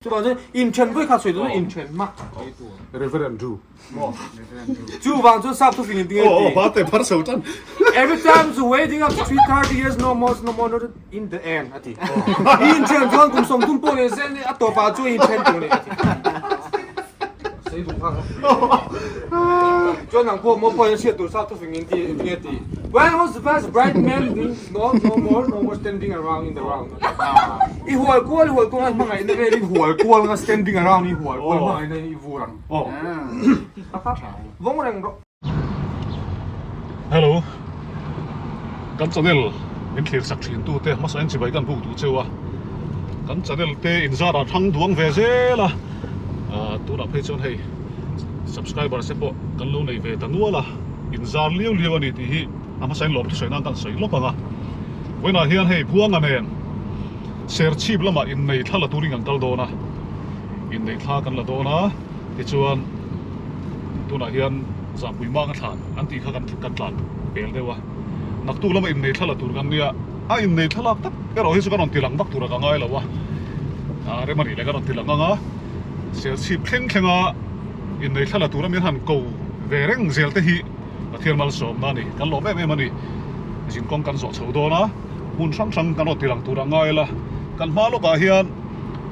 Chuvang chuan inthen vawi khat sawi dawn inthen hmak. Reverend Drew. Chuvang chuan sap thufing in tinge ti. Oh, ba te phar so tan. Every time chu waiting up to 30 years no more no more not in the end ati. Inthen chuan kum 30 pawh ni se a tawpah chuan inthen tur ni ati. Sei duh kha. Chuan nang pawh mo pawh hian hriat tur sap thufing in ti tinge ti. When was the first bright man no no more no more standing around in the round. I hual kual i hual kual hmangaihna vel in hual kual nga standing around i hual kual hmangaihna i vur ang. Vawng reng rawh. Hello. Kan channel min thlir sak thin tu te hmasa in chibai kan buk duh cheu a. Kan channel te in zar ah thang duang ve zel a. Tunah phei chuan hei subscriber te pawh kan lo nei ve ta nual a. In zar liau liau a ni tih hi a hmasa in lawm thusawi nan kan sawi lawk ang a. Vawiinah hian hei Buanga nen Serchhip lamah innei thla la turin kan kal dawn a, innei thla kan la dawn a, tichuan tunah hian Zahpui Manga thlan an tih kha kan kan tlan pel deuh a, naktuk lama innei thla la tur kan nia, a innei thla lak tak erawh hi chu kan rawn ti lang vak turah ka ngai lo a, a rem a nih leh kan rawn ti lang ang a, Serchhip thleng thlenga innei thla la tura min han ko ve reng zel te hi Pathian malsawmna a ni, kan lawm em em a ni. Zinkawng kan zawh chho dawn a, hmun hrang hrang kan rawn ti lang tur a ngai la. Kan hma lawkah hian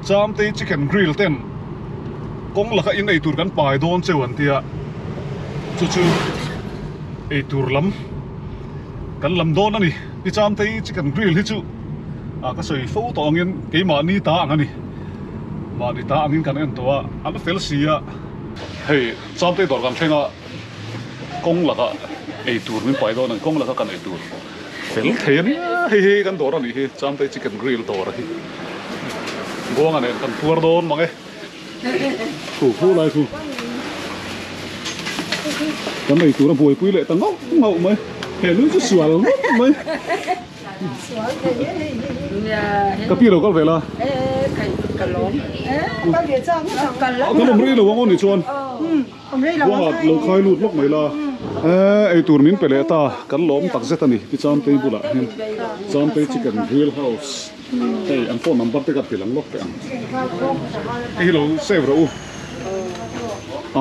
Chamtei Chicken Grill ten kawng laka in eitur kan pai dawn cheu an tia, chu chu eitur lam kan lam dawn a ni. Ti Chamtei Chicken Grill hi chu ah ka sawi fo tawh angin keimahni ta ang a ni, mahni ta angin kan en tawh a, an fel si a. Hei Chamtei dawr kan thleng a. Kawng lakah ei tur min pai dawn a ni, kawng laka kan ei tur fel thei a nia, hei hi kan dawr a nih hi, Chamtei chicken grill dawr a hi, Buanga nen kan puar dawn mang e, khu khu lai khu kan ei tur a buaipui leh ta ngauh ngauh mai, he lui chu sual ngawt mai. Ka pi lo kal ve la. Kan awm rei lo ang aw ni chuan. Buanga lo khai lut lawk mai la. Ei tur min pe leh ta kan lawm tak zet a ni ti Chamtei bulah hian Chamtei chicken grill house hei an phone number te ka ti lang lawk teh ang. Hei hi lo save rawh u.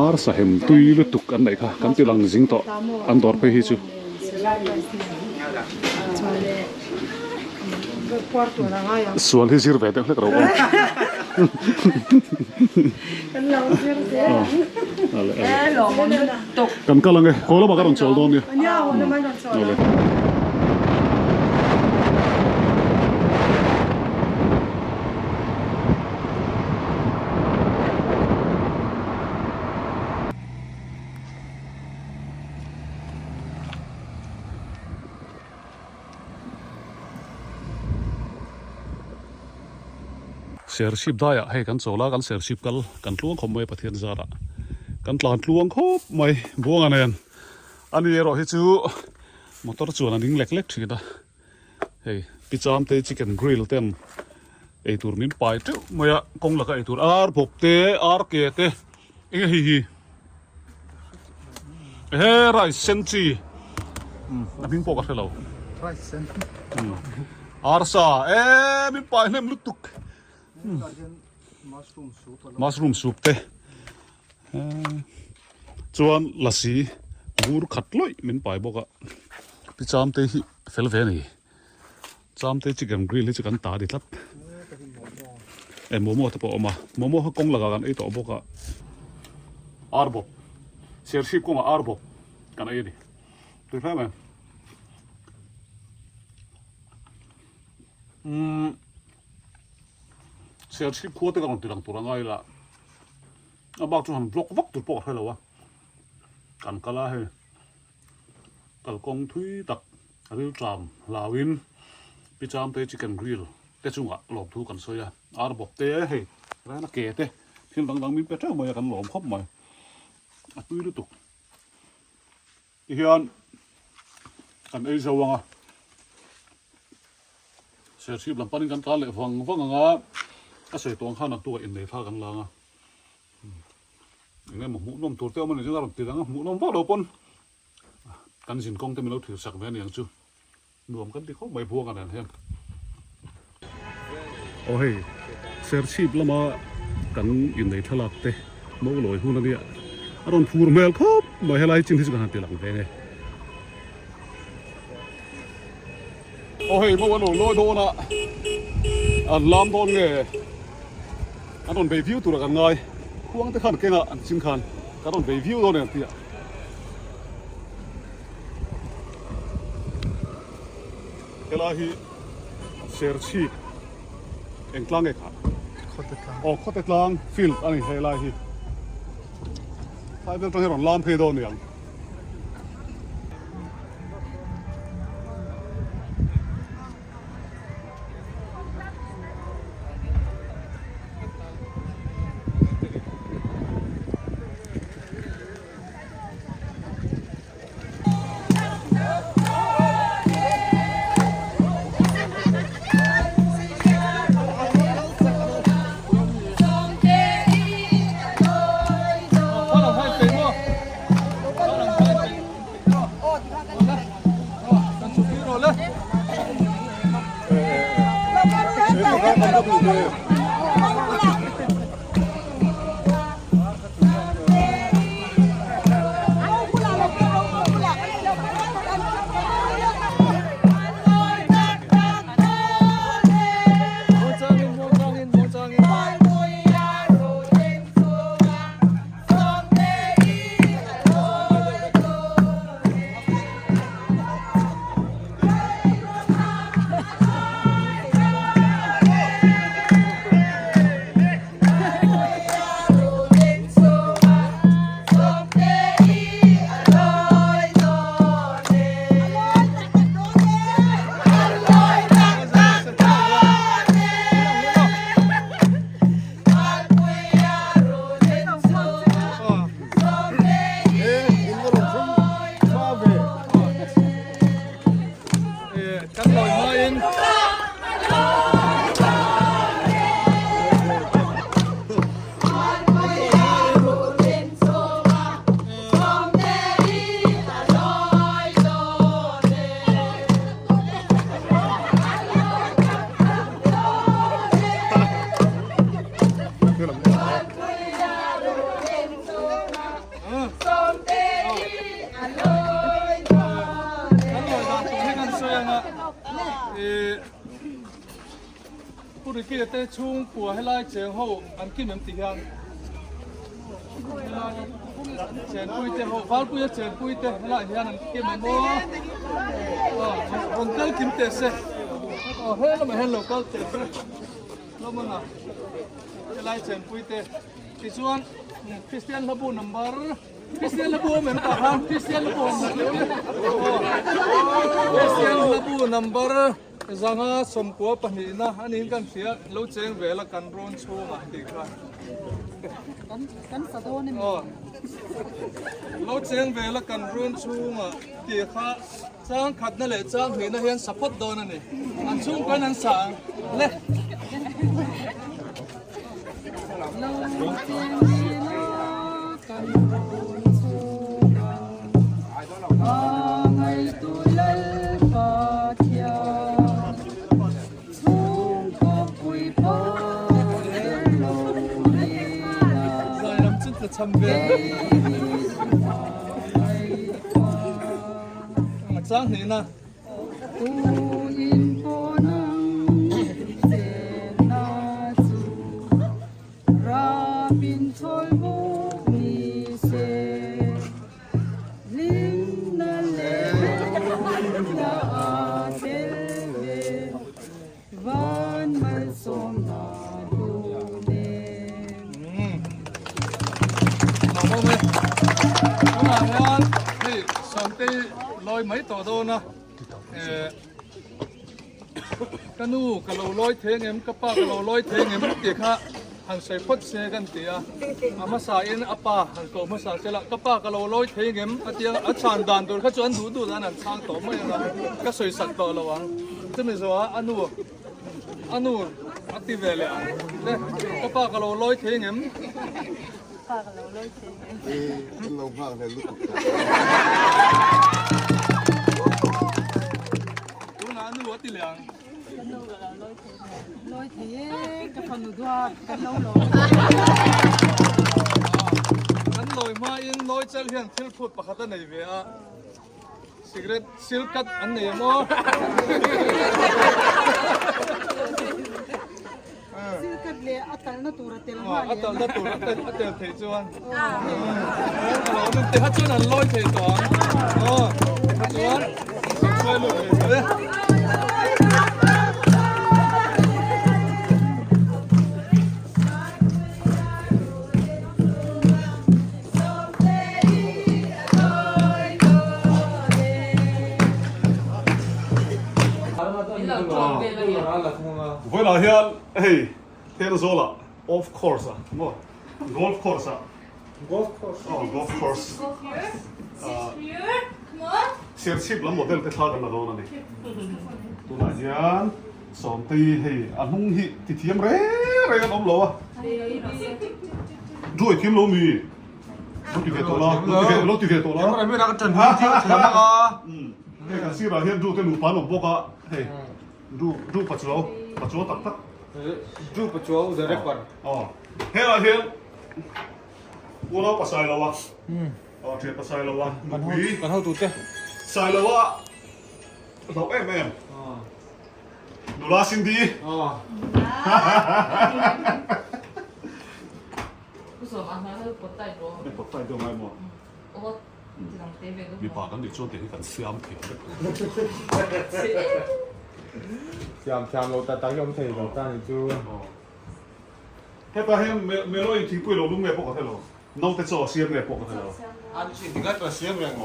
Ar sahem tui lutuk an neih kha kan ti lang zing tawh an dawr phei hi chu. Sual hi zir ve deuh hlek ro awm. Kan kal ang e, haw lamah ka rawn chawl dawn nia. Awle. Serchhip daiah hei kan chawl a, kan serchhip kal kan tluang khawp mai Pathian zarah kan tlan tluang khawp mai Buanga nen a ni erawh hi chu motor chuan a ning lek lek thin a, hei Pi Chamtei chicken grill ten eitur min pai teuh mai a, kawng laka eitur ar bawp te ar ke te Enge hei hi? Ehe rice sen chi a hming pawh ka hre lo. Rice sen. Arsa e min pai hnem lutuk. Mushroom soup. Mushroom soup te. Chuan lasi bur khat lawih min pai bawk a. Pi cham te hi fel ve a ni. Chamte chicken grill hi chu kan ta di tlat. E momo te pawh a awm a. Momo kha kawng lakah kan ei tawh bawk a. Arbawp. Serchhip kawngah arbawp kan ei a ni. Tui hle mai. Umm Serchhip khua te ka rawn ti lang tur a ngai la. A bak chu han vlog vak tur pawh ka hre lo a. Kan kal a hei. Kalkawng thui tak rilṭam hlauin Pi Chamtei chicken grill te chungah lawmthu kan sawi a, ar bawp te hei ran a ke te thil dang dang min pe ṭeuh mai a kan lawm khawp mai, a tui lutuk tihian kan ei zo ang a, Serchhip lam panin kan tlan leh vang vang ang a, ka sawi tawng khan naktuk ah innei thla kan lang a. Eng emaw hmuhnawm tur te awm a ni chuan a rawn ti dang a, hmuhnawm vak lo pawn kan zin kawng te min lo thil sak ve aniang chu nuam kan ti khawp mai buang a nen hian. Aw hei Serchhip lama Kan innei thlalak te mo lawi hun a nia. A rawn phur hmel khawp mai helai chin hi chu kan han ti lang ve nge. Aw hei mo an rawn lawi dawn a, an lam dawn nge an rawn bei viau tur a kan ngai. Khuang te khan keng a an chin khan kan rawn bei viau dawn e an ti a. Helai hi Serchhip eng tlang nge kha? Khawte tlang. Aw Khawte tlang field a ni helai hi. Thlai vel tang hi rawn lam phei dawn ni ang. Pu Ricky te chhungkua helai cheng ho an kim em ti hian helai chenpui te ho Valpuia chenpui te helai hian an kim em aw rawn kal kim teh se aw he lamah hian lo kal teh se lawmana helai chenpui te tichuan Kristian hlabu number Kristian hlabu awm em tah khan Kristian hlabu awm Kristian hlabu number Zanga sawmkua pahnihna a niin kan hria, lo cheng vel a kan rawn chhungah tih kha. Kan sa dawn emi? Aw. Lo cheng vel a kan rawn chhungah tih kha chang khatna leh chang hnihna hian sa phawt dawn a ni. An chhungkain an sa ang le. Lo cheng vel a kan rawn chhungah. Zairam chu tla cham ve a chang hnihna. Hlimna leh hlimna a tel ve, van malsawmna hlu nen. Lawmawm e. Tunah hian hei Sawmtei lawi mai tawh dawn a, eh ka nu ka lo lawi thei angem, ka pa ka lo lawi thei angem tih kha han sawi phawt se kan ti a, a hmasa in a pa han koh hmasa se la, ka pa ka lo lawi thei angem a tia, a chhan dan tur kha chu an duh duh dan an chhang tawh mai ang a, ka sawi sak tawh lo ang, chumi zawhah a nu a nu a ti ve leh ang le, ka pa ka lo lawi thei angem? Pa ka lo lawi thei angem? Kan lo nghak hlel lutuk tawh. Tunah a nu a ti leh ang. Lawi thei e, ka fanu duat kan lo lawm. Kan lawi hmain lawi chal hian thil phut pakhat a nei ve a, cigarette sil cut an nei em aw. Sil cut leh a talna tur a tel nghal A talna tur a tel theih chuan. A lo nun te kha chuan an lawi thei tawh ang. Aw, te kha chuan an hruai lut thei tawh e. Vawilah hian hei Thenzawl ah off course ah maw golf course ah golf course aw golf course Serchhip lam model te thla kan la dawn a ni tunah hian Sawmtei hei a hnung hi ti thiam reng reng an awm lo a Druai thiam lo mi lo ti ve tawh la lo ti ve tawh la hei kan sirah hian Dru te nupa an awm bawk a hei Dru Dru Pachuau Pachuau tak tak Dru Pachuau the rapper aw helaiah hian unau pasai lo a aw thian pasai lo a nupui kan hotute sai lo a hlauh em em Nula Cindy. Mipa kan nih chuan tih hi kan siam thiam vek tur. Siam thiam lo tak tak hi awm thei lo ta ni chu. Hetah hian Melo in thingpui lo lum nge pawh ka hre lo. Naute chaw a siam nge pawh ka hre lo. An thin a siam reng.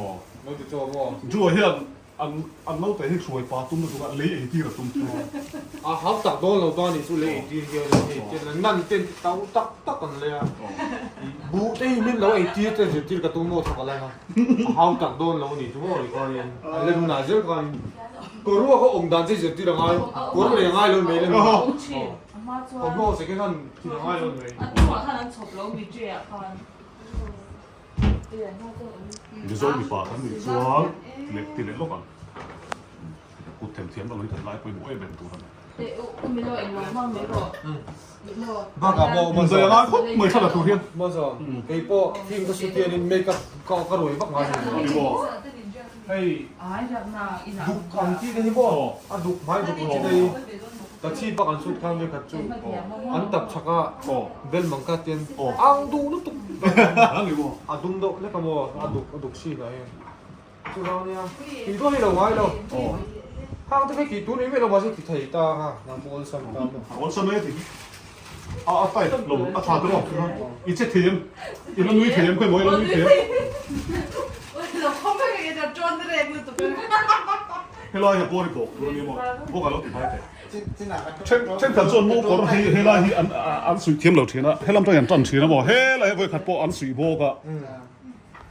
Naute chaw maw? Drew-a hian An an naute hi hruai pa tum lutuk a, lei ei tir a tum chu. A hau tak dawn lo ta ni chu lei ei tir hian hei ten an nan ten ti tau tak tak an lei a. Buh te hi min lo ei tir te zir tir ka tum maw thawk a lai kha. A hau tak dawn lo ni chu maw ri khanin an le hunah zel khanin kawr ruak a awm dan che zir tir a ngai kawr lei a ngai lo mai le mi. Thawmhnaw second hand thin a ngai lo mai. Mizo mipa kan nih chuan leh ti leh lawk ang. Kut them thiam ang hi kan lai pawimawh em em tur a ni. Inzai a ngai khawp mai thla la tur hian. Kei pawh film ka shoot hianin make up ka ruai vak ngai ni lo. Hei duk ang chi te hi maw a duk hmai duk ang chi te hi ka chhip a kan shoot khan vekhat chu an tap chhak a bel mang kha tian ang duh lutuk a dum deuh hlek a maw a duk a duk sin ah hian chuvang ania tih dawn hi lo ngai lo hang te kha tih tur ni miah lo mahse ti thei ta kha nang pawh awlsam ta maw awlsam e ti a a tight lo a tha tawh i che thei em i la nui thei em khawi maw i la nui thei em helai hi a pawr i bawk tur a ni maw bawk a lo ti phai teh thenkhat chuan mo kawr hi helai hi an an suih thiam lo thin a helam tang hian tan thin a maw helai hi vawikhat pawh an suih bawk a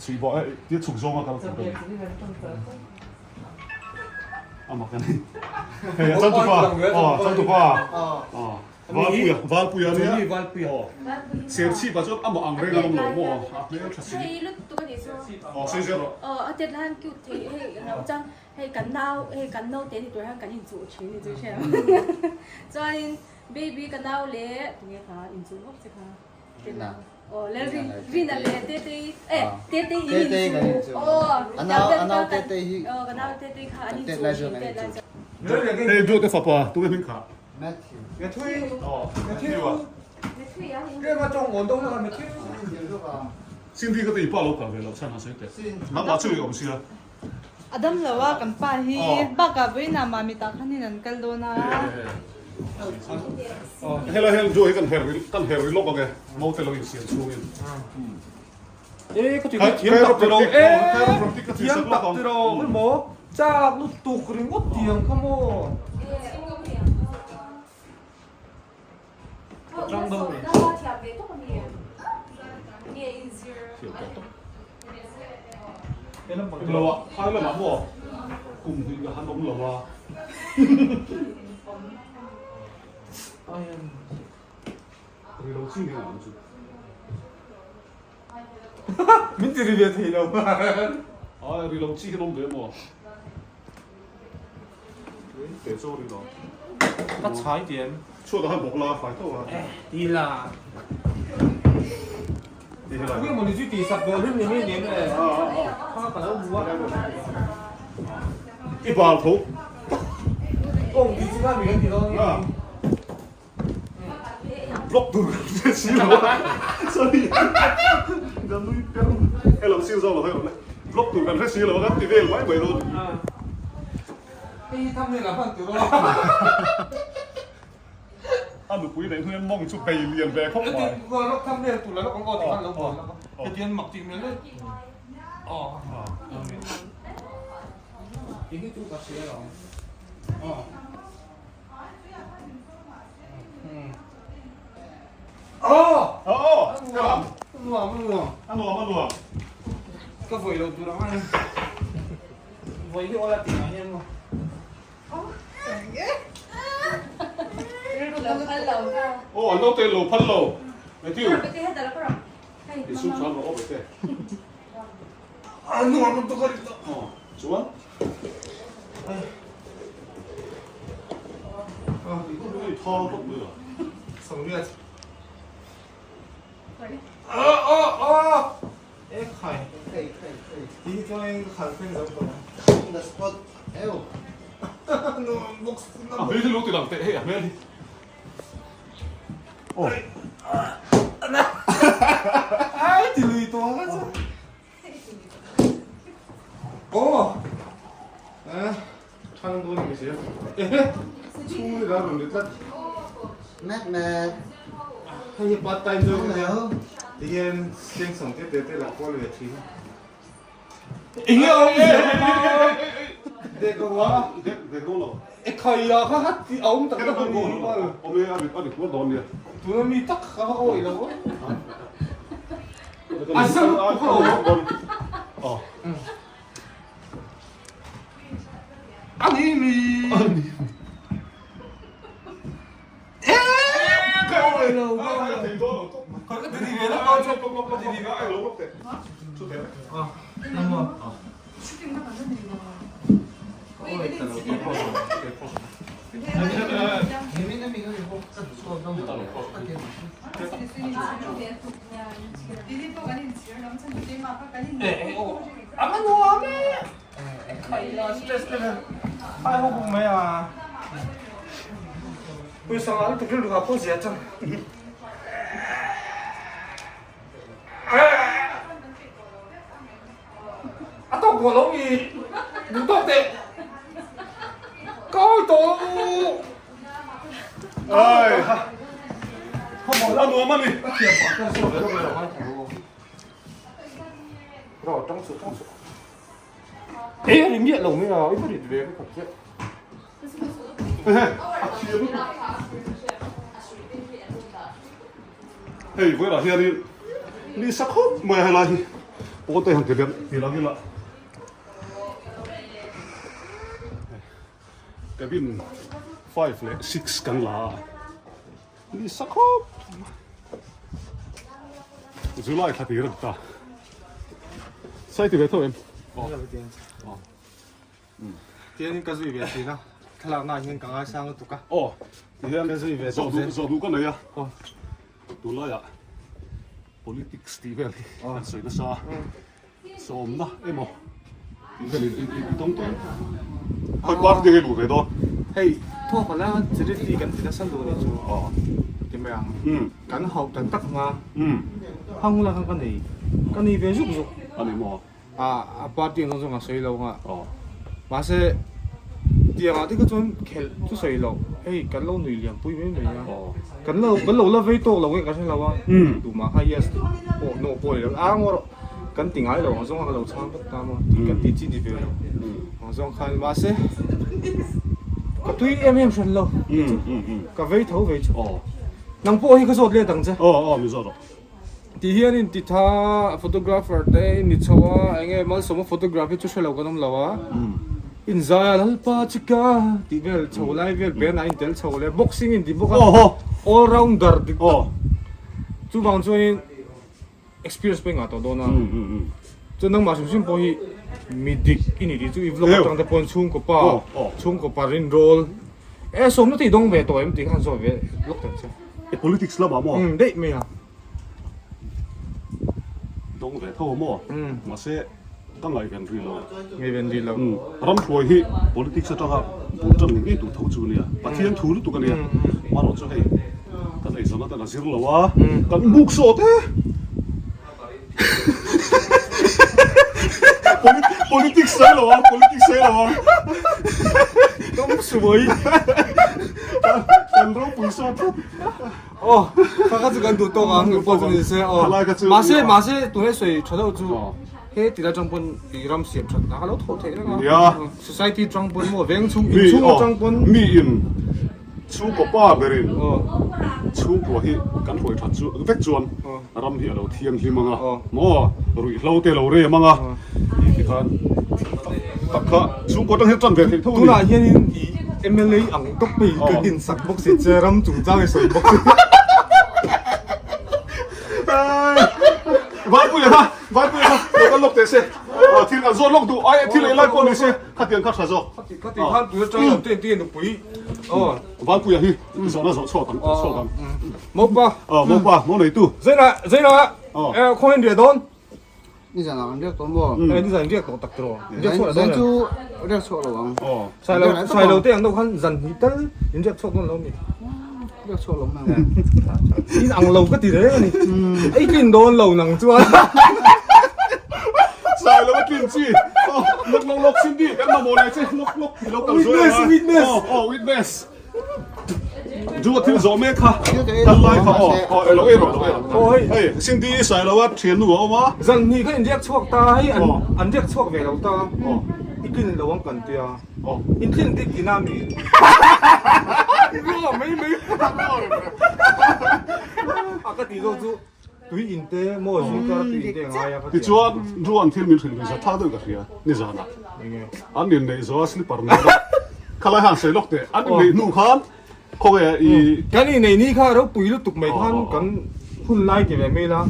suih bawk a tia chhuk zawng a kal tur a ni a mak a ni hei a changtupa aw changtupa aw Valpuia Valpuia nia Valpuia aw Serchhip ah chuan amah ang reng a awm lo maw a hmel tha si Hei lutuk a nih chu aw sei zel rawh aw a tet lan cute thei hei rau chang hei kan nau hei kan naute ni tur hian kan inchuh thin ni chu hria chuanin baby ka nau leh tunge kha inchuh vak che kha Rina aw lel rin Rina leh Tetei eh Tetei Tetei kan inchuh aw a nau a nau Tetei hi aw ka nau Tetei kha an inchuh thin tet lai chuan Hei Duate fapa tunge hming kha Matthew. Matthew. Oh, Matthew. Matthew ya. Rema chong ngon dong la Matthew. Cindy ka ti pa lo kal ve lo chan ha sei te. Nangmah chu i awm sia. A dam lo a kan pa hi bakah vawiinah mami tah khanin an kal dawn a. Helai hian Joe hi kan her kan her ri lawk ang e. Naute lo insiam chhungin. E ka ti thiam tak tiro e thiam tak tiro maw chak lutuk ringawt tiang kha maw. Lo a phai lamah maw kum hnih ka han awm lo a. Ri lo chi nge ang chu. Min ti ri ve thei lo. Ai ri lo chi hian awm ve maw. Te chu ri lo. Ka chhai tiam. Chhuat ah khan bawk la fai tho a. Ti la. Tunge mawni chu tih sak dawn hlim ni mai nen e. Kha ka lo hmu a. I bal tho. Kawng tih chu kha mi kan ti dawn nge. Block tur kan hre si lo a. Sorry. Ka nui per. Hello sir zawk lo hei awm le. Block tur kan hre si lo a kan ti vel mai mai dawn. Hei hi tham vel ah hman tur aw. A nupui neih hnuaiin mawng chu bei lian ve khawp mai. Lawk tham vel tur la lawk ang aw tikhan lo buan lawk a. Hetiang mak tih hmel daih. Aw. Eng hi chu ka hria lo. Aw. Aw! Aw! A nuam. A nuam a nuam. A nuam a nuam. Ka vawi lo tur ang a. Vawi hi awla tih ah hian maw. Aw an naute lo phal lo. Matthew. I sum chuan rawh aw bete. A nuam lutuk a ri tawh. Aw chuan. Aw aw aw. E khai. Ti hi chuan in khal thleng zo tawh. In the spot. Eu. Nuam bawk si A hmel hi lo ti lang teh hei a hmel hi. Aw. Ai ti lui tawh ang a chu. Aw. Eh, thang dawn ni sia. Ehe. Chhung ni la rawn ri tlat. Matt Matt. Hei hi part time zawk ania. Ti hian cheng sawm te te te lo kawl ve thin. Enge awm zia Dek lo a. Dek dek lo. E khai a kha kha ti a awm tak tak a ni. Awm e a ri a ri tuar dawn nia. Tuna mi tak kha va awi lo. A zam ka lo. Ani mi. Ani. Ka awi lo. Ka ti ve la ka ka ti ve la. A tawk tawh lo mi duh tawk teh ka awi tawh lo Ai a nuam a ni ka thiam pah chuan saw ve lawk lo ngaithla ru ro tang su tang su e a ri miah lo mai a i va rit ve ka khat chiah a thiam lutuk Hei vawilah hianin ni sa khawp mai a helai hi pawn te han ti liam ti lang ila cabin 5 leh 6 kan la a ni sa khawp July thla tir a ni ta sai ti ve tho em aw Tianin ka zui ve thin a, thlalakna ah hian ka ngaisang lutuk a. Aw, tihian ka zui ve tawp zel. Zawh duh ka nei a, tunlaiah politics tih vel hi kan sawi nasa a, sawmna emaw tih vel in i tawng tawh em? Khawi party nge luh ve dawn? Hei, thawk ala charity kan ti nasa luh a nih chu. Ti mai ang, kan hauh tak tak anga hang la kha ka nei, ka nei ve zuk zuk. A ni maw? A party ang zawng zawng a sawi lo anga mahse tiang ah te kha chuan khelh chu sawi lo hei kan lo nui liam pui mai mai a kan lo kan lo la vei tawk lo nge ka hre lo a tumah kha yes tih pawh no pawh ni lo a ngaw rawh kan ti ngai lo ang zawng a ka lo chhang vek ta maw tih kan ti chi ni ve lo ang zawng khan mahse ka tui em em hran lo ka vei tho vei chu nang pawh hi ka zawt let ang che. Ti hian in ti tha photographer te in ni chho a enge malsawma photography chu hrelo kan awm lo a in zai a lalpa chika tih vel chho lai vel pen ah in tel chho leh boxing in ti bawk a all rounder dik tak chuvang chuanin experience pawh i ngah tawh dawn a chuan nangmah hrim hrim pawh hi mi dik i ni tih chu i vlog atang te pawhin chhungkaw pa chhungkaw pa rinrawl. E sawmna te i dawng ve tawh em tih kha han zawt ve lawk tawh ang che. E politics lamah maw? Umm daih mai a. Dawng ve tho maw? Mahse ka ngaihven rih lo. Ngaihven rih lo. Umm ramhruai hi politics atanga bul tan ni ngei tur tho chu ania. Pathian thu lutuk ania. Marawh chu hei kan eizawn atan a zir lo a, kan buk sawt e. Politics sawi lo a, politics sawi lo a. Ram suai. Kan ropui sawt tlat. Aw, kha kha chu kan duh tawk ang, pawh chu ni se aw. Mahse, mahse tunge sawi tha deuh chu he tila tang pawn i ram siam that na kha lo thawh theih reng a. Society tang pawn maw veng chhung inchhung atang pawn. Mi in Chhungkaw pa berin chhungkua hi kan hruai that chu vek chuan ram hi a lo thianghlim ang a, maw ruihhlo te lo rem ang a tih te khan tak tak kha chhungkaw atang hian tan ve theih tho a ni. Tunah hianin i mla ang tawp hei ka dinsak bawk si che ram chungchang i sawi bawk si. Vaipuia kha Vaipuia kha lo kal lawk teh se, thil kan zawt lawk duh ai thil ei lai pawh ni se khatiang kha tha zawk. Khati khan tui atang lo te te nupui. Aw. Valpuia hi zawhna zawh chhuak ang chhuak ang. Mopa. Aw mopa mo nei tu. Zaina zaina eh khaw in riah dawn. Ni zan ah kan riak tawh maw? Eh ni zan riak tawh tak tiraw. Riak chhuak dawn. Zan chu riak chhuak lo ang. Aw. Sai lo sai lo te ang deuh khan zan hnih tal in riak chhuak dawn lo mi. Riak chhuak lo mai. In ang lo ka ti reng a ni. Ei tlin dawn lo nang chuan. Sai lo a tlin chi. Aw lawk lawk lawk Cindy kan mamawh leh che lawk lawk ti lo kal zuai Witness witness. Aw aw witness. Chu a thil zawh mek kha kal lai kha aw aw elo ei rawh elo ei rawh. Aw hei. Hei Cindy sai lo a thiannu a awm a. Zan hnih kha in riak chhuak ta hei an an riak chhuak ve lo ta. I tlin lo ang kan tia. In tlin dik ina mi. Ruah mai mai. A ka tih zawk chu tui in te maw zingkar tui in te a ngai a ka ti. Tichuan Ruan thil min hrilh hmeichhe tha deuh ka hria nizanah. An inneih zawh a slipper nen a khalai han sawi lawk teh. An inneih hnu khan khawnge i. Kan inneih ni kha ropui lutuk mai khan kan hun lai ti ve mai la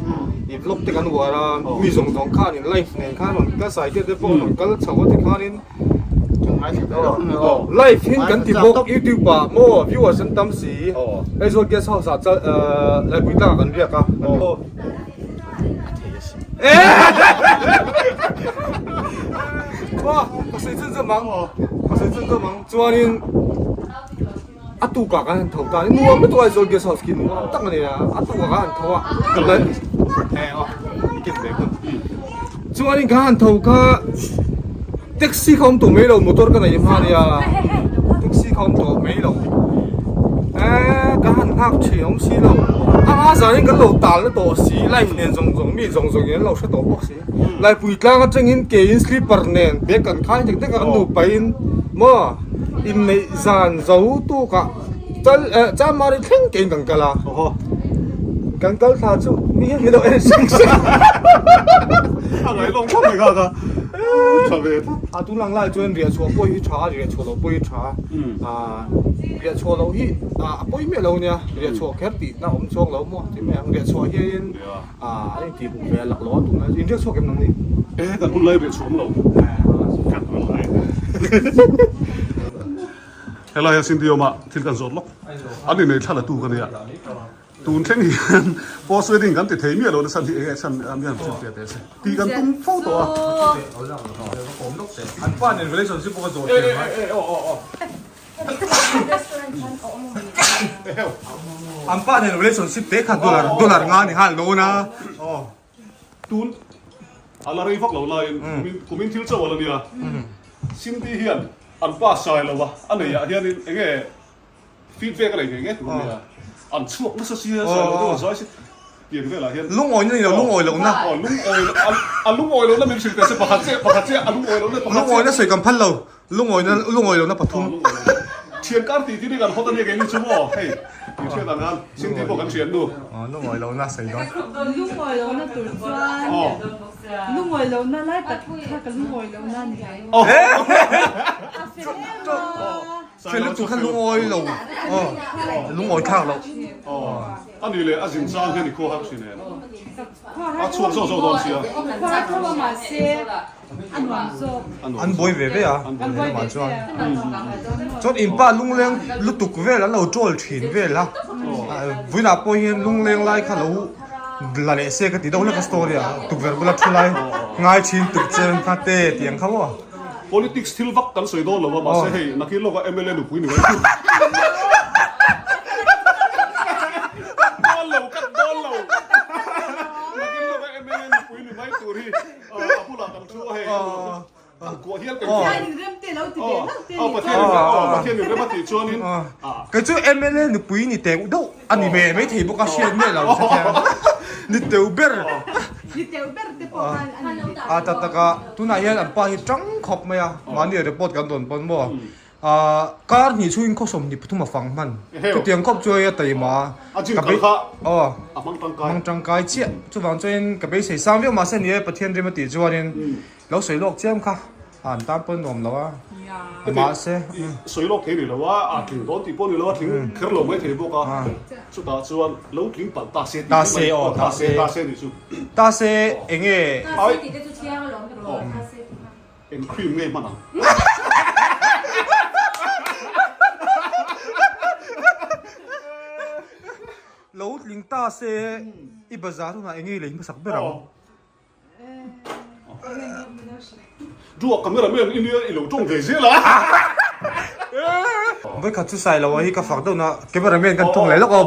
i vlog te kan uar a mi zawng zawng khan in live nen khan rawn kal sai te pawh rawn kal chho a tikhanin Live hin kan ti bawk youtube ah maw viewers an tam si Aizawl guest house ah chal Laipui tlang ah kan riak a Ka sawi chhun zawm ang ka sawi chhun zawm ang chuanin a tukah kan han tho ta a nuam lutuk a Aizawl guest house khi nuam tak a ni a a tukah kan han tho a chuanin kan han tho kha taxi kha awm tawh mai lo motor ka nei hma ania taxi kha awm tawh mai lo eee kan han nghak thin awm si lo a a zanin kan lo tal na tawh si life nen zawng zawng mi zawng zawng in an lo hre tawh bawk si Laipui tlang atangin ke in slipper nen bag kan khai nek nek a kan nupa in maw inneih zan zo tukah chal eh chamari thleng ke in kan kal a kan kal thla chu mi hian min lo en sek sek a. A ngaihawm khawp mai kha kha tha ve tlat. A tun ang lai chuan riah chhuah pawh hi tha a riah chhuah loh pawh hi tha a riah chhuah loh hi a pawi miah lo ania riah chhuah kher tihna awm chuang lo maw ti mai ang riah chhuah hian A in tih hmuh ve a lak lo a tunah in riak chhuak em nang ni? E kan hun lai riah chhuak lo. Kan hun lai. Helai a Cindy awm a thil kan zawt lawk. An innei thla la tu ka nia. Tun thleng hian post wedding kan ti thei miah lo nasa hi enge chhan a mian thil fiah teh se. Tih kan tum fo tawh a. An pa nen relationship pawh ka zawh thiam a. E e e aw aw aw. An pa nen relationship te kha dollar dollar nga ni nghal dawn a. Aw. Tun a la rei vak lo laiin kumin kumin thil chauh a la nia. Cindy hian an pa sai lo a, a nei ah hianin enge feedback a nei ngei ngei tur a nia. An chhuak nasa sia sai lo deuh an zai si pian velah hian. Lungawi na ni lo lungawi lo na. Aw lungawi a lungawi lo na min hrilh teh se pakhat chiah pakhat chiah a lungawi lo na pakhat chiah. Lungawi na sawi kan phal lo. Lungawina lungawi lohna pathum. Thian kar tih tih ni kan hawt a nia keini chu maw hei tih hriat ang khan Cindy pawh kan hriat nu. Lungawi lohna sawi dawn. Lungawi lohna tur chuan lungawi lohna lai tak kha ka lungawi lohna a ni. A fel em a. Fel lutuk kha lungawi lo aw lungawi thlak loh. A ni leh a zin chang hian i khua har thin em? A chhuak zawk zawk dawn sia. Khua tho a mahse a nuam zawk. An buai ve ve a lehlamah chuan. Chuan inpa lungleng lutuk vel an lo troll thin vel a. Vawiinah pawh hian lungleng lai kha lo la leh se ka ti deuh hlek a story ah tukverh bula thu lai ngai thin tuk chen kha te tih ang kha maw. Politics thil vak kan sawi dawn lo a, mahse hei nakin lawka mla nupui ni mai chu. Kat dawn lo, kat dawn lo. Nakin lawka mla nupui ni mai tur hi a bulah kan thu a hei an kuah hial kan Pathian in rem te lo ti ve hlauh te ni Pathian in rem Pathian in rem a tih chuanin Kei chu mla nupui ni teuh deuh a ni ve mai thei bawk a hriat miah lo ni teuh ber. Ni teuh ber te pawh khan a ni. A tak tak a, tunah hian an pa hi tang khawp mai a, mahni report kan dawn pawn maw. Ahh kar hnih chhungin khaw 23 a fang hman. Chutiang khawp chu hei a taima a. A jin kal kha a hmang tangkai. Hmang tangkai chiah. Chuvang chuanin ka beisei sang viau mahse ni e Pathian rim a tih chuanin Lo sawi lawk chiam kha an tan pawn nuam lo a mahse sawi lawk thei ni lo a a tling dawn tih pawh ni lo a tling kher lo mai thei bawk a chutah chuan lo tling palh ta se ta se aw ta se ta se ni chu ta se enge ta se tih te chu thiang alawm tiraw ta se tih kha eng cream nge hman ang. Lo tling ta se i bazar hunah enge i lei hmasak ber ang. Duak camera man i nia i lo tawng ve zel a. Vawikhat chu sai lo a hi ka fak deuh na camera man kan tawng leh lawk a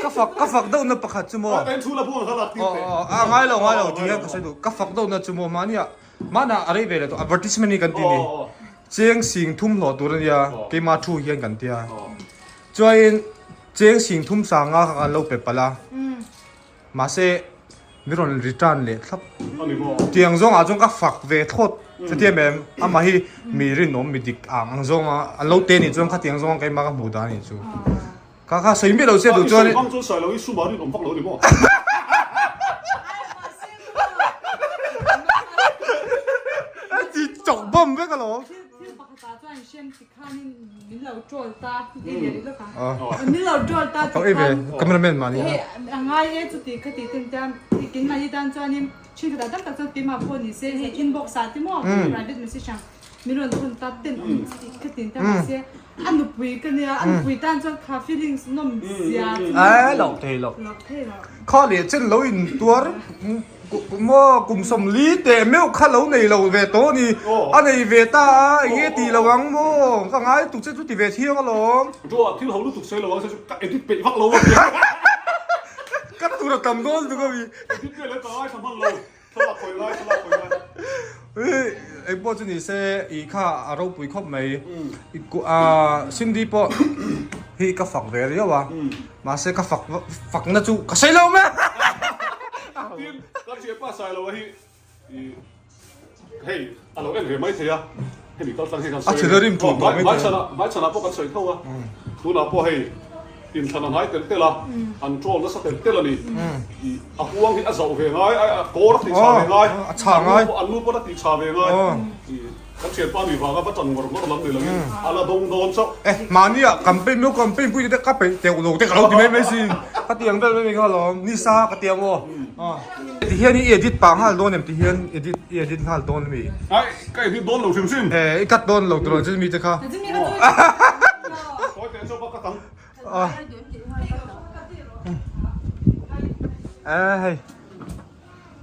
ka fak ka fak deuh na pakhat chu maw a ngai lo ngai lo ti hian ka sawi duh ka fak deuh na chu maw mahnia mahna a rei ve leh tawh advertisement hi kan ti ni cheng sing thum hlawh tur a nia keima thu hian kan tia chuanin Cheng sing thum sanga kha kan lo pe palh a, mahse mi rawn return leh thlap. Tiang zawngah chuan ka fak ve thlawt chutiang em amah hi mi rinawm mi dik ang ang zawnga an lo te nih chuan khatiang zawnga keimah ka hmuh dan a nih chu. Kha kha sawi miah lo che duh chuan. I sawi hmang chuan sawi lo i sum ah rinawm vak lo a ni maw? Ti chawk bawm vek alawm. Tah chuan hriam ti khanin min lo troll ta i leh lawk ang min lo troll ta ti khan cameraman mahni hei a ngai e chuti kha ti ten te a keimahni tan chuanin thenkhatah tam tak chuan keimah pawh ni se hei inbox ah te maw private message ang min rawn thawn ta ten awm chuti kha ti ten mahse a nupui ka nia a nupui tan chuan kha feelings nawm zia chu ai loh thei loh loh thei loh kha leh chen lo in tuar Maw kum 40 teh meuh kha lo nei lo ve tawh a ni. A nei ve ta a, eng nge tih lo ang maw? Ka ngai tuk che chu ti ve thiang alawm. Ṭuah thil ho lutuk sawi lo ang se chu ka edit peih vak lo a nia. Ka tur a tam dawn lutuk a mi. Edit vel hi ka ngaithla hman lo. Thlalak hawi ngai, thlalak hawi ngai. Eng pawh chu ni se i kha a ropui khawp mai. Cindy pawh hi ka fak ve riau a. Mahse ka fak fakna chu ka sawi lo mai. Tin, kan thianpa Sailoa hi hei a lo en ve mai thei a, hemi kal tlang hi kan sawi a ni. Hmaichhanah pawh kan sawi tho a, tunah pawh hei inthlan a hnai tel tel a, an troll nasa tel tel a ni. A huang hi a zauh ve ngai, a kawr a tih chha ve ngai, an nu pawh a tih chha ve ngai. Kan thianpa mi vanga va tan ngawr ngawr lam ni loin a la dawng dawn chauh. Eh, mahnia campaign miau campaign pui te ka peih teuh lo te ka lo ti mai mai sin. Ka ti ang vel mai mai kha alawm. Nisa ka ti ang aw. Ti hian i edit pah nghal dawn em ti hian edit i edit nghal dawn ami? Ai, ka edit dawn lo hrim hrim. Eh, i cut dawn lo tiraw chu mi te kha. Sawi teh chauh a ka tang. Eh hei.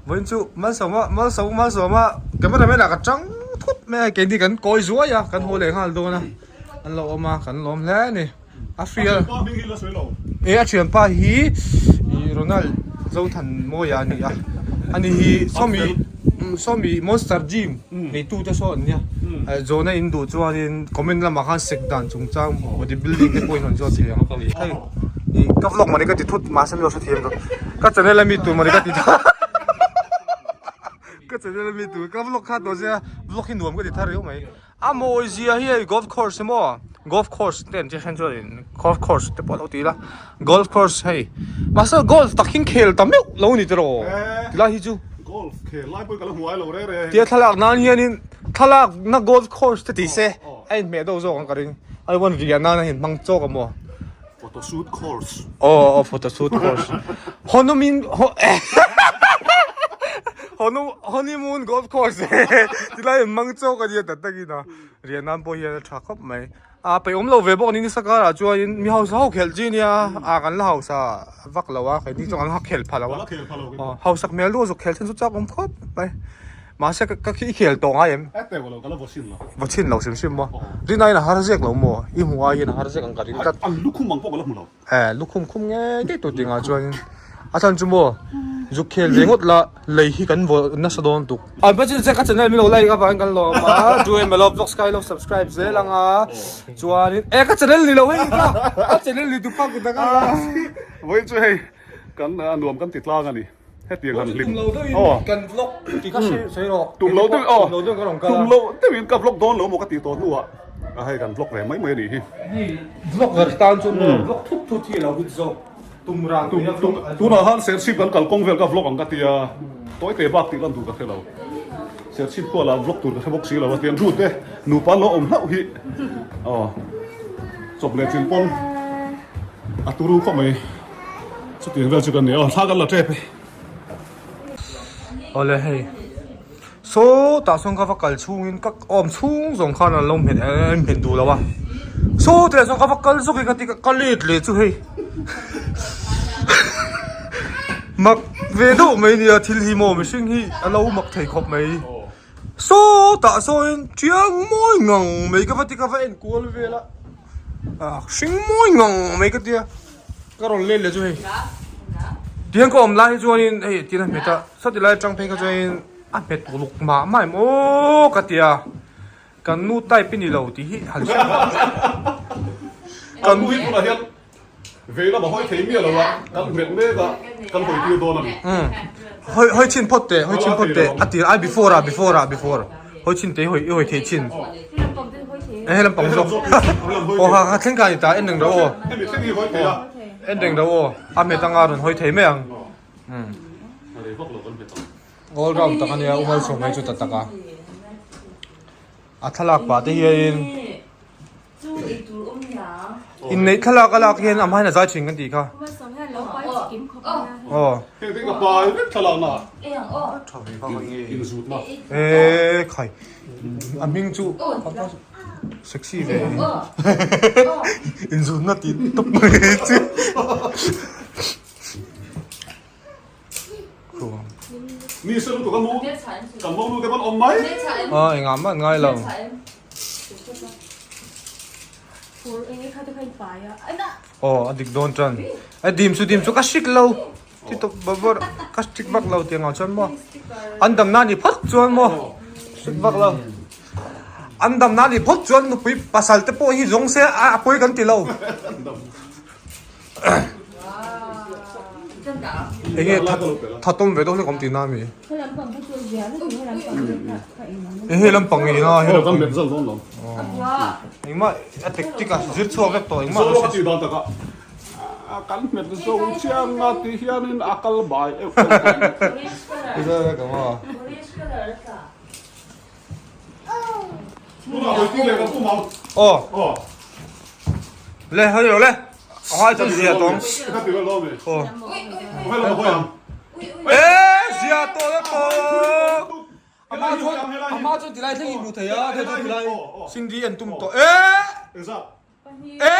Vawiin chu Malsawma Malsawma Malsawma camera man ah ka chang thut mai a keini kan kawi zuai a kan haw leh nghal dawn a an lo awm a kan lawm hle a ni a fia e a thianpa hi ih Ronald Zothanmawia a ni a ani hi sawmi sawmi monster gym neitu te saw an nia zawhna in duh chuanin comment lamah khan sek dan chungchang body building te pawhin rawn zawt thei ang hei. Ih ka vlog mawni ka ti thut mahse mi lo hrethiam rawh ka channel a mi tur mawni ka ti thut ka channel a mi tur ka vlog kha tawh sia vlog hi nuam ka ti thar riau mai a mawi zia hi hei golf course emaw golf course te an tih then chuan golf course te pawh a lo ti ila golf course hei mahse golf tak hi khel ta meuh lo ni tiraw tilai hi chu golf khel lai pawh hi ka la hmuai lo reng reng tia thlalak nan hianin. Thlalak na golf course te ti se a inhmeh deuh zawk ang ka ring. Ai pawn riah nan a inhmang chawk a maw? Photo shoot course. Aw aw photo shoot course. Honumin honu honeymoon golf course tilai inhmang chawk a nia tak takin a riah nan pawh hian a tha khawp mai. A peih awm lo ve bawk a ni nasa karah chuanin mi hausa ho khelh chi nia a kan la hausa vak lo a keini chuan kan la khel pha lo a aw hausak hmel deuh zawk khel then chu chak awm khawp mai mahse ka i khel tawh ngai em va chhin lo hrim hrim maw rin aiin a har zek lo maw i hmuh aiin a har zek ang ka ring tlat an lukhum ang pawh ka la hmu lo e lukhum khum ngei ngei tur tingah chuanin a chhan chu maw zuk khel ve ngawt la lei hi kan vaw nasa dawn tuk. An pa chin che ka channel min lo like avangin kan lawm a do em alo vlogs kha ilo subscribe zel anga chuanin e ka channel ni lo hei ka ka channel ni tu pa kut anga Vawiin chu hei kan nuam kan ti tlang a ni hetiang han hlim tum lo deuhin kan vlog ti kha sawi rawh tum lo deuhin aw tum lo deuhin ka rawn kal a tum lo deuhin ka vlog dawn lo maw ka tih tawh hnuah a hei kan vlog ve mai mai a nih hi hei vlogger tan chuan maw vlog thut thut hi a lo hit zawk. Tum ran Tum tum tunah khan Serchhip kan kal kawng vel ka vlog ang ka tia tawi te bak tih lan tur ka hre lo Serchhip khual ah vlog tur ka hre bawk si lo a tiang route nupa lo awm hlauh hi aw chawp leh chin pawn a turu khawp mai chutiang vel chu kan ni aw thla kan la tep e. Awle hei Saw tah sawn ka va kal chhungin ka awm chhung zawng khan an lo hmet an hmet duh lo a saw teh sawn ka va kal zawk hi ka ti ka let leh chu hei mak ve deuh mai nia thil hi maw mihring hi a lo mak thei khawp mai saw tah sawin chiang mawi ngang mai ka va ti ka va en kual vel a ah hring mawi ngang mai ka tia ka rawn let leh chu hei tihian ka awm lai hi chuanin hei tin a hmet a sawti lai atang phei kha chuanin a hmet uluk mah mah em aw ka tia kan nu type i ni lo tih hi han hre kan nu hi tunah hian vei lamah hawi thei miah lo a kan hmet mek a kan hawi tir dawn a ni hawi hawi chhin phawt teh hawi chhin phawt teh a tir ai before ah before ah before hawi chhin teh i hawi i hawi thei chhin e he lampang zawk aw ha ha thleng ka ni ta en reng ro aw hemi thleng hi hawi thei a en reng ro aw a hmet anga rawn hawi thei mai ang All round tak ania u Malsawm mai chu ta tak a. A thlalak pah te hianin inneih thlalak a lak hian a hmain a zai thin kan tih kha. Aw. E khai a hming chu sexy ve inzutna tih tawp mai chu. Ni se lutuk a mu kan mo nu te pawn awm mai. A engah mah an ngai lo. Aw a dik dawn tan. A dim chu dim chu ka hrik lo. Ti tawp bawrh bawrh ka hrik vak lo tiang ah chuan maw. An dam na ni phawt chuan maw. Hrik vak lo. An dam na ni phawt chuan nupui pasal te pawh hi zawng se a pawi kan ti lo. Enge thatawm ve deuh hlek awm tihna ami? E hei lampang nge ina hei lampang engmah a tactic a zir chhuak vek tawh engmah a tih dan takah kan hmet zo chiang a ti hianin a kal bai euh Aw le hei lo le a hai chuan zia tawng aw e zia tawh le tawh ama chuan ama chuan tilai thleng in hmu thei a thei chu tilai singdi an tum tawh e e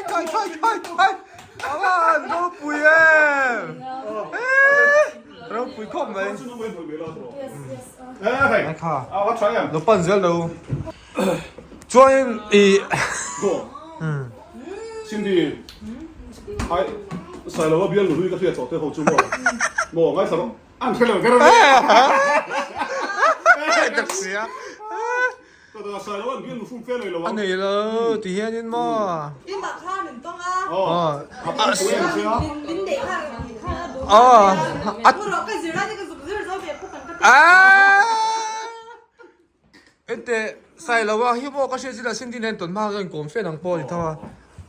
khai khai khai khai ama an ropui em e ropui khawp mai kha lo pan zel lo Chuanin i Cindy ai Sailova bial nu hlui ka hriat chawh te ho chu maw maw ngaithla rawh an hre lo ber a ni tak sia Tata Sailova an bial nu fum fe nei lo a nei lo ti hianin maw Imah kha min tawng a min neih kha kha a duh a ka zir lai te ka zuk zir zo ve pawh kan ka ti Ente Sailoa hi maw ka hriat zir ah Cindy nen tawn hma ka inkawm fe nang pawh a ni tho a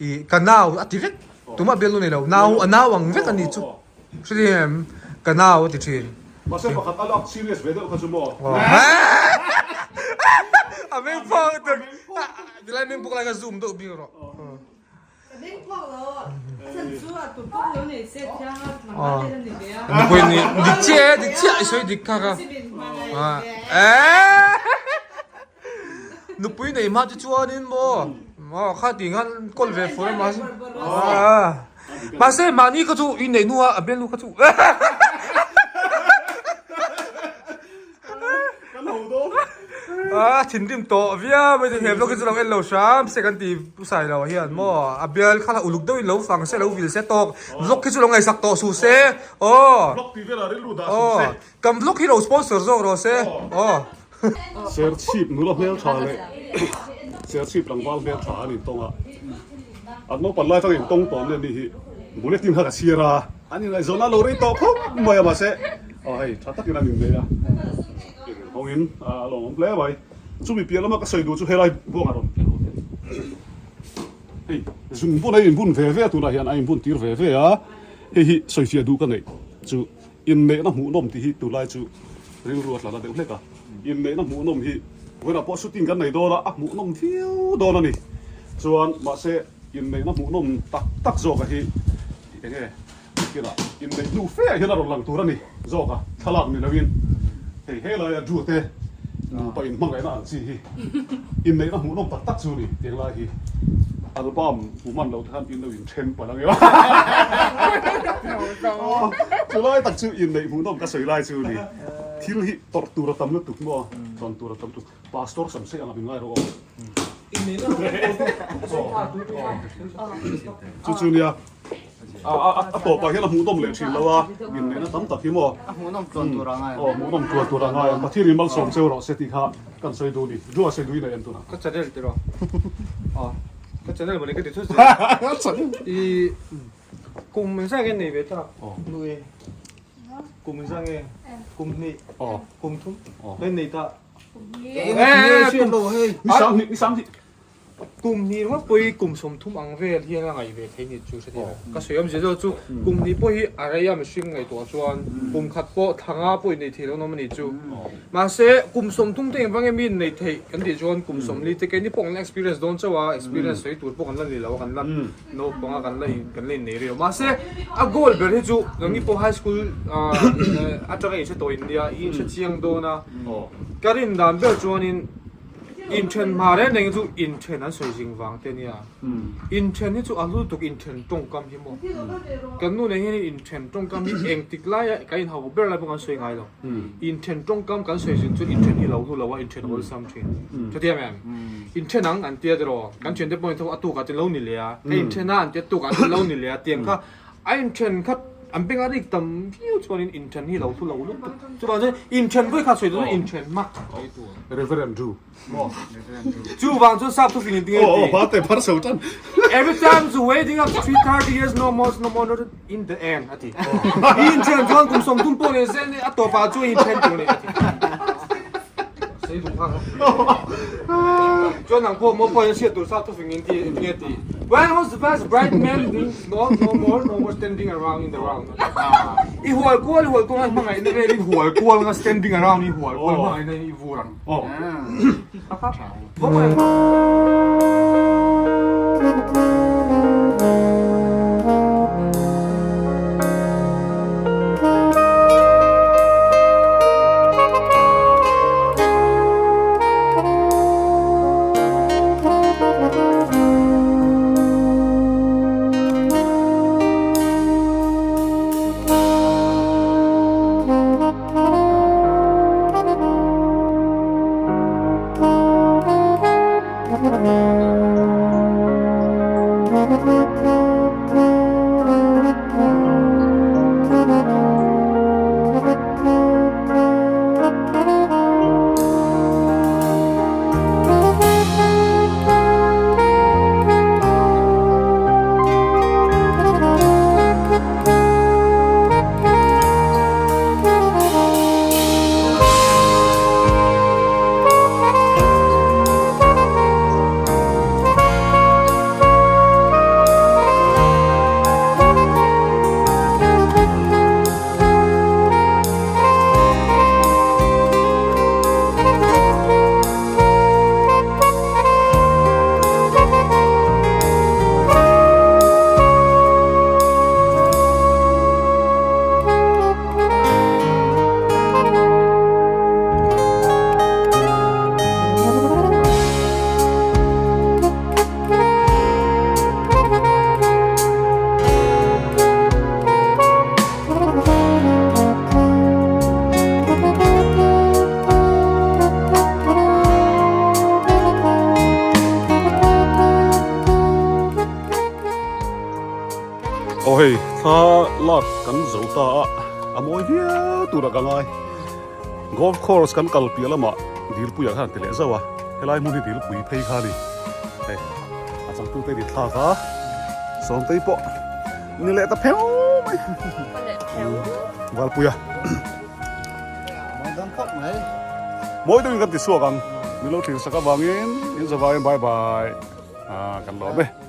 ih ka nau a ti vek tumah bial lu nei lo nau a nau ang vek a ni chu hre em ka nau a ti thin. Mahse pakhat a lak serious ve deuh kha chu maw. A meng phawk tuk. Tilai meng phawk lai kha zoom deuh bik rawh. Ka meng phawk lo. A chan chu a tur pawh lo nei se thiang a tlangval te la ni ve a. Nupui nih dik chiah e, dik chiah i sawi dik kha ka. Nupui nei hma chu chuanin maw maw kha ti khan kawl ve fur a mahse mahse mahni kha chu i neih hnuah a bialnu kha chu a thinrim tawh viau mai he vlog hi chu lo en lo hram se kan ti pu sai lo hian maw a bial kha uluk deuhin lo fang se lo vil se tawk vlog hi chu lo ngaihsak tawh suh se aw Kan vlog hi lo sponsor zawk rawh se aw. Serchhip nula hmeltha leh Serchhip tlangval hmeltha an intawng a, an naupan lai atanga intawng tawh nen hi bulletin kha ka chhiar a, an ingaihzawn a lo rei tawh khawp mai a mahse aw hei tha takin an innei a, inhawngin a lawmawm hle mai. Chumi piah lama ka sawi duh chu helai buangah rawn hei zungbun a inbun ve ve a tunah hian a inbun tir ve ve a, hei hi sawifiah duh ka neih chu. Inneihna hmuhnawm tih hi tunlai chu rilru a tla la deuh hlek a, inneihna hmuhnawm hi vawiinah pawh shooting kan nei dawn a, a hmuhnawm viau dawn a ni. Chuan mahse inneihna hmuhnawm tak tak zawka hi eng nge kinah inneih hnu fe ah hian a rawn lang tur a ni zawk a, thlalak ni loin hei helaia Drew te nupa inhmangaihna ang chi hi inneihna hmuhnawm tak tak chu a ni tiang lai hi. Album hmu hman lo te khan in lo inthen palh ang ila. Chulai tak chu inneih hmuhnawm ka sawi lai chu ni. Thil hi tawrh tur a tam lutuk maw? Tawn tur a tam lutuk. Pastor sam sei ang a min ngai rawh aw. Chu chu nia. A tawpah hian a hmuhnawm leh thin lo a, inneihna tam tak hi maw? A hmuhnawm tluan tur a ngai ang. Aw, hmuhnawm tluan tur a ngai ang. Pathian in malsawm cheu rawh se tih kha kan sawi duh ni. Dua sawi duh in a en tunah. Ka channel tiraw? Aw, ka channel mawni ka ti thut zel. I kum engzah nge nei ve ta? Nu e. Kum engzah nge? Kum hnih. Kum thum. Hei nei ta. Ni 20, ni 20. Kum hnih ringawt pawh hi kum 30 ang vel hian a ngaih ve thei ni chu hre ka sawi awmzia zawk chu kum hnih pawh hi a rei a mihring ngaihtuah chuan kum khat pawh thla nga pawh innei thei lo nawm a ni chu mahse kum 30 te engvang nge mi innei theih kan tih chuan kum 40 te keini pawh kan la experience dawn chauh a experience sawi tur pawh kan la ni lo a kan la naupang a kan la kan la innei rih lo mahse a goal ber hi chu nangni pawh high school atanga inhre tawh in nia i inhre chiang dawn a ka rin dan ber chuanin Inthen hma reng reng hi chu inthen an sawi zing vang te nia. Inthen hi chu a hlu tuk inthen tawngkam hi maw. Kan nu nen hian inthen tawngkam hi engtik laia kan inhau ber lai pawh kan sawi ngai lo. Inthen tawngkam kan sawi zin chuan inthen hi lo hlu lo a inthen awlsam thin. Chutiang em? Inthen ang an tia tiraw? Kan thiante pawhin tho a tukah chuan lo ni leh a, ka inthen a an tia tukah chuan lo ni leh a tiang kha A inthen kha an beng a rik tam viau chuanin inthen hi lo thu lo lutuk. Chuvang chuan inthen vawi kha sawi dawn inthen hmak mai tur. Reverend Drew. Chuvang chuan sap thufing in tinge ti. Oh, ba te phar so tan. Every time zu waiting up 330 years no more no more no in the end ati. Inthen chuan kum som tum pawh ni se a tawpah chuan inthen tur ni ati. Sei duh kha. Chuan nang pawh maw pawhin hriat tur sap thufing in ti tinge ti. When was the first bright man No, no more, no more standing around in the round. I hual kual hual kual nga hmangaihna velin hual kual nga standing around i hual kual hmangaihna i vur ang. Oh. hei thla lak kan zo ta a a mawi viau turah ka ngai golf course kan kal piah lamah dilpuiah khan ti leh zauh a helai hmun hi dilpui phei kha a ni hei a changtute ni thlak a sawmtei pawh ni leh ta pheu mai valpuia mawi deuhin kan ti chhuak ang min lo thlir sak avangin in zavaiin bye bye ah kan lawm e.